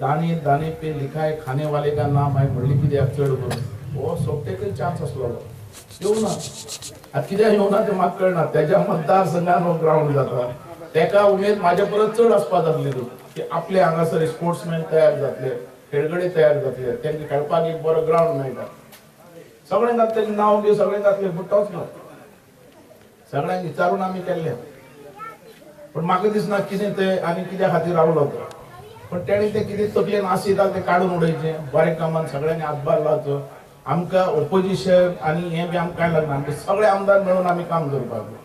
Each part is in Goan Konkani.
दाणे दाणे पे लिखा है खाने वाले का नाम आहे म्हणले कित्याक चड करून हो सोपटेकच चान्स आसलेलो येवना. आतां कित्याक येवना तें म्हाका कळना. तेज्या मतदारसंघान हो ग्रावंड जाता, तेका उमेद म्हाज्या परस चड आसपा जातली न्हू की आपले हांगासर स्पोर्ट्समॅन तयार जातले, खेळगडे तयार जातले, तांकां खेळपाक एक बरो ग्रावंड मेळटा. सगळें जातलें, नांव बी सगळें जातलें, पूण तोच ना. सगळ्यांक विचारून आमी केल्लें, पूण म्हाका दिसना कितें तें आनी कित्या खातीर रावलो तो. पण तेणें तें कितें तकलेन आशिल्लें तें काडून उडयचें, बरें कामान सगळ्यांनी हातभार लावचो. आमकां ओपोजिशन आनी हें बी आमकां कांय लागना, आमकां सगळे आमदार मेळून आमी काम करपाक जाय.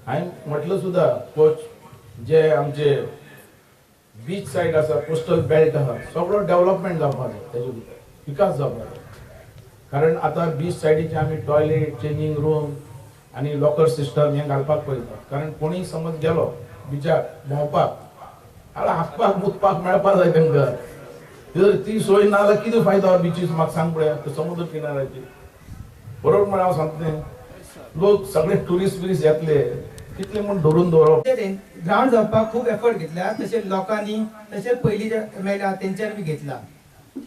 हांवें म्हटलें सुद्दां कोच जे आमचे बीच सायड आसा, कोस्टल बेल्ट आसा, सगळो डेवलपमेंट जावपाक जाय, तेजे भितर विकास जावपाक जाय. कारण आतां बीच सायडीचे आमी टॉयलेट, चेंजींग रूम आनी लॉकर सिस्टम हें घालपाक पळयता. कारण कोणीय समज गेलो बिचार भोंवपाक जाल्यार हागपाक मुतपाक मेळपाक जाय तांकां. जर ती सोय ना जाल्यार कितें फायदो बिचीस म्हाका सांग पळया, समुद्र किनाऱ्याची. बरोबर म्हण हांव सांगता, लोक सगळे ट्युरिस्ट बिरिस्ट येतले कितले म्हूण धरून दवरप. ग्रावंड जावपाक खूब एफर्ट घेतल्या, तशें लोकांनी, तशें पयलीं जे एम एल ए तेंच्यानी बी घेतला.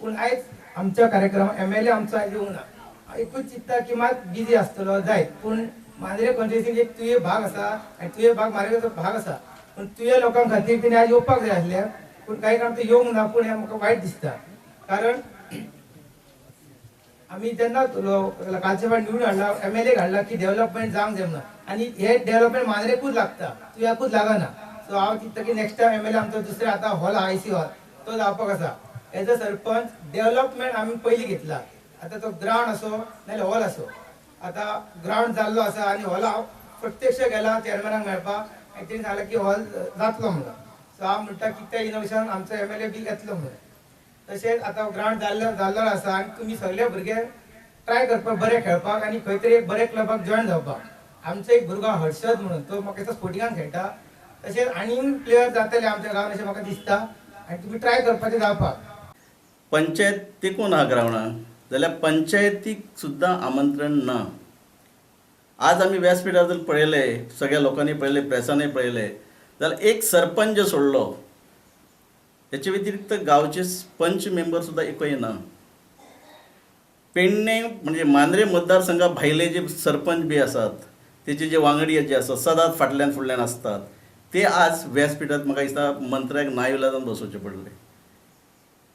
पूण आयज आमच्या कार्यक्रमाक एम एल ए आमचो आयज येवंक ना. एकूच चिंत्ता की मात बिजी आसतलो जायत, पूण मांद्रे कॉन्स्टिट्युएन्सी एक तुये भाग आसा आनी तुये भाग मार्गाचो भाग आसा, पूण तुये लोकां खातीर तेणी आयज येवपाक जाय आसलें, पूण कांय कारण ते येवंक ना. पूण हें म्हाका वायट दिसता, कारण आमी जेन्ना कालचे फावट निवडून हाडला, एम एल ए हाडला की डेवलपमेंट जावंक जाय म्हणून, आनी हे डेवलपमेंट मांद्रेकूच लागता, तुयाकूच लागना. सो हांव चिंत्ता की next time M L A आमचो दुसरो आतां हॉल आहा, आय सी हॉल, तो जावपाक आसा. एज अ सरपंच डेवलपमेंट आमी पयलीं घेतला, आतां तो ग्रावंड आसो नाजाल्यार हॉल आसो. आतां ग्रावंड जाल्लो आसा आनी हॉल हांव प्रत्यक्ष गेला चेअरमॅनाक मेळपाक आनी तेणी सांगलें की हॉल जातलो म्हणून. सो हांव म्हणटा की त्या इनोवेशन आमचो एम एल ए बी येतलो म्हणून. तशेंच आतां ग्रावंड जाल्लो आसा आनी तुमी सगळे भुरगे ट्राय करपाक, बरें खेळपाक आनी खंय तरी एक बरे क्लबाक जॉयन जावपाक. आमचो एक भुरगो हर्षद म्हणून, तो म्हाका दिसता स्पोर्टिंगान खेळटा, तशेंच आनीक प्लेयर जातले आमच्या गांवान अशें म्हाका दिसता आनी तुमी ट्राय करपाचें जावपाक. पंचायत तेकून आहा ग्रावंडाक जाल्यार पंचायतीक सुद्दां आमंत्रण ना. आज आमी व्यासपिठार जर पळयलें, सगळ्या लोकांनी पळयलें, प्रेसानय पळयलें, जाल्यार एक सरपंच सोडलो, हेचे व्यतिरिक्त गांवचे पंच मेंबर सुद्दां एकय ना. पेडणे म्हणजे मांद्रे मतदारसंघा भायले जे सरपंच बी आसात, तेचे जे वांगडी जे आसात सदांच फाटल्यान फुडल्यान आसतात, ते आज व्यासपिठात म्हाका दिसता मंत्र्याक नाविलाजान बसोवचे पडले.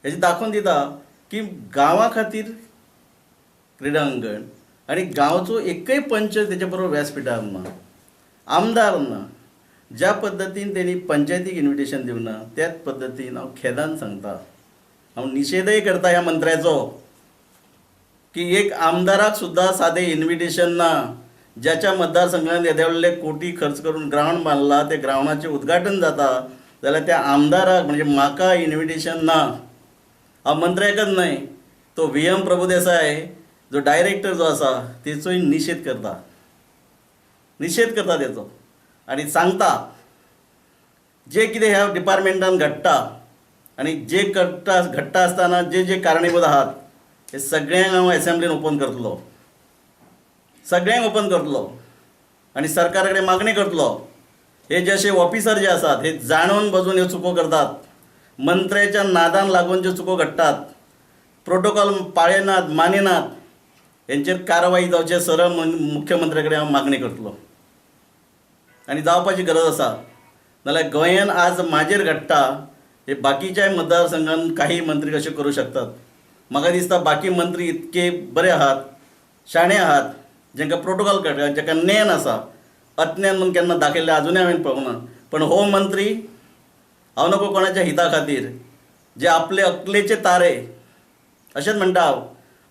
हेजें दाखोवन दिता की गांवा खातीर क्रिडांगण आनी गांवचो एकय पंच तेचे बरोबर व्यासपिठार ना, आमदार ना. ज्या पद्दतीन तेणी पंचायतीक इन्विटेशन दिवंक ना त्याच पद्दतीन हांव खेदान सांगता, हांव निशेधय करता ह्या मंत्र्याचो की एक आमदाराक सुद्दां सादें इन्विटेशन ना. ज्याच्या मतदारसंघान येदे व्हडले कोटी खर्च करून ग्रावंड बांदला, ते ग्रावंडाचें उद्घाटन जाता जाल्यार त्या आमदाराक म्हणजे म्हाका इन्विटेशन ना. हांव मंत्र्याकच न्हय, तो व्ही एम प्रभुदेसाय जो डायरेक्टर जो आसा तेचोय निशेध करता, निशेध करता तेचो आनी सांगता जे कितें ह्या डिपार्टमेंटान घडटा आनी जे घडटा घडटा आसतना जे जे कारणीभूत आहात हे सगळ्यांक हांव एसेंब्लीन ओपन करतलो, सगळ्यांक ओपन करतलो आनी सरकारा कडेन मागणी करतलो. हे जे अशे ऑफिसर जे आसात हे जाणून बजून ह्यो चुको करतात, मंत्र्याच्या नादान लागून ज्यो चुको घडटात, प्रोटोकॉल पाळयनात, मानिनात, हेंचेर कारवाई जावचें सरळ मुख्यमंत्र्या कडेन हांव मागणी करतलो आनी जावपाची गरज आसा. नाल्यार गोंयान आज माजेर घडटा हे बाकीच्याय मतदारसंघान काही मंत्री कशे करूं शकतात. म्हाका दिसता बाकी मंत्री इतके बरे आहात, शाणे आहात, जेंकां प्रोटोकॉल कळटा, जेका ज्ञान आसा, अज्ञान म्हूण केन्ना दाखयल्लें आजुनय हांवें पळोवंक ना. पण हो मंत्री हांव नको कोणाच्या हिता खातीर जे आपले अकलेचे तारे, अशेंच म्हणटा हांव,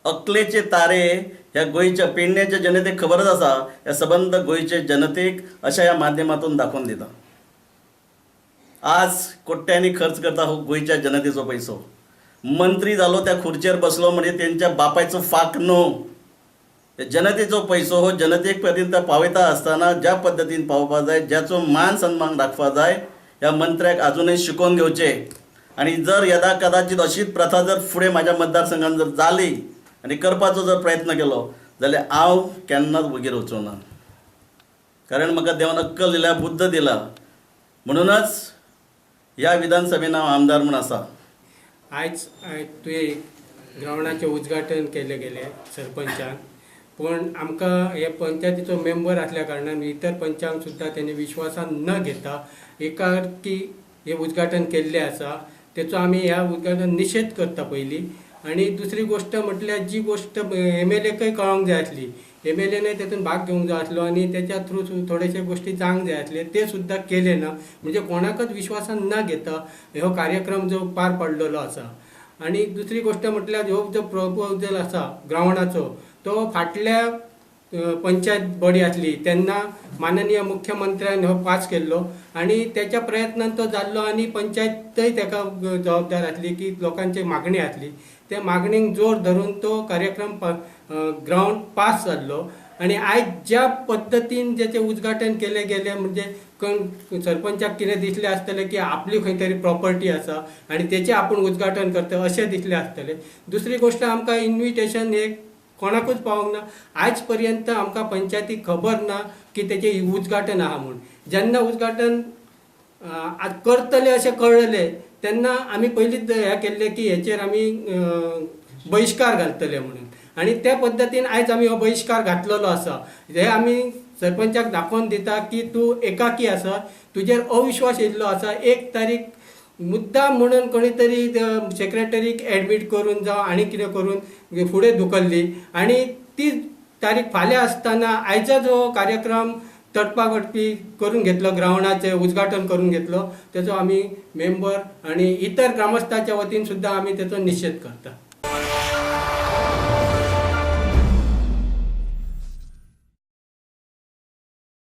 अकलेचे तारे ह्या गोंयच्या पेडण्याच्या जनतेक खबरच आसा, ह्या सबंद गोंयचे जनतेक अशा ह्या माध्यमातून दाखोवन दिता. आज कोट्यांनी खर्च करता हो गोंयच्या जनतेचो पयसो. मंत्री जालो त्या खुर्चेर बसलो म्हणजे तेंच्या बापायचो फाक न्हू, जनतेचो पयसो हो जनतेक पर्यंत पावयता आसतना ज्या पद्दतीन पावोवपा जाय, ज्याचो मान सन्मान राखपा जाय, ह्या मंत्र्याक आजुनय शिकोवन घेवचें. आनी जर यदा कदाचित अशीच प्रथा जर फुडें म्हाज्या मतदारसंघान जर जाली आनी करपाचो जर प्रयत्न केलो जाल्यार हांव केन्नाच वगीर वचूं ना. कारण म्हाका देवान अक्कल दिल्या, बुद्द दिला, म्हणूनच ह्या विधानसभेन हांव आमदार म्हूण आसा. आयज तुवें ग्रावंडाचें उद्घाटन केलें गेलें सरपंचान, पूण आमकां हे पंचायतीचो मेंबर आसल्या कारणान इतर पंचांक सुद्दां तेणी विश्वासान न घेता एकाकी हे उद्घाटन केल्लें आसा. तेचो आमी ह्या उद्घाटन निशेध करता पयली. आनी दुसरी गोश्ट म्हटल्यार जी गोश्ट एमएलएकय कळोंक जाय आसली, एमएलएनय तेतून भाग घेवंक जाय आसलो आनी तेच्या थ्रू थोडेशे गोश्टी जावंक जाय आसले, ते सुद्दां केले ना. म्हणजे कोणाकच विश्वासान न घेता हो कार्यक्रम जो पार पडलेलो आसा. आनी दुसरी गोश्ट म्हटल्यार हो जो प्रपोजल आसा ग्रावंडाचो तो फाटल्या पंचायत बॉडी आसली तेन्ना माननीय मुख्यमंत्र्यान हो पास केल्लो आनी तेच्या प्रयत्नान तो जाल्लो आनी पंचायतय तेका जबाबदार आसली की लोकांची मागणी आसली, त्या मागणीक जोर धरून तो कार्यक्रम ग्रावंड पास जाल्लो. आनी आयज ज्या पद्दतीन जेचें उद्घाटन केलें गेलें म्हणजे सरपंचाक कितें दिसलें आसतलें की आपली खंय तरी प्रॉपर्टी आसा आनी तेचें आपूण उद्घाटन करता अशें दिसलें आसतलें. दुसरी गोश्ट आमकां इन्विटेशन हे कोणाकूच पावोंक ना. आयज पर्यंत आमकां पंचायतीक खबर ना की तेचें उद्घाटन आहा म्हूण. जेन्ना उद्घाटन करतले अशें कळ्ळें तेन्ना आमी पयलींच हें केल्लें की हेचेर आमी बहिश्कार घालतले म्हणून, आनी त्या पद्दतीन आयज आमी हो बहिश्कार घातलेलो आसा. हे आमी सरपंचाक दाखोवन दिता की तूं एकाकी आसा, तुजेर अविश्वास येयल्लो आसा. 1 तारीख मुद्दाम म्हणून कोणी तरी सेक्रेटरीक एडमीट करून जावं आनी कितें करून फुडें धुकल्ली आनी ती तारीख फाल्यां आसतना आयचो जो कार्यक्रम तटपा वटपी करून घेतलो, ग्रावंडाचें उद्घाटन करून घेतलो, तेचो आमी मेंबर आनी इतर ग्रामस्थाच्या वतीन सुद्दां आमी तेचो निशेध करता.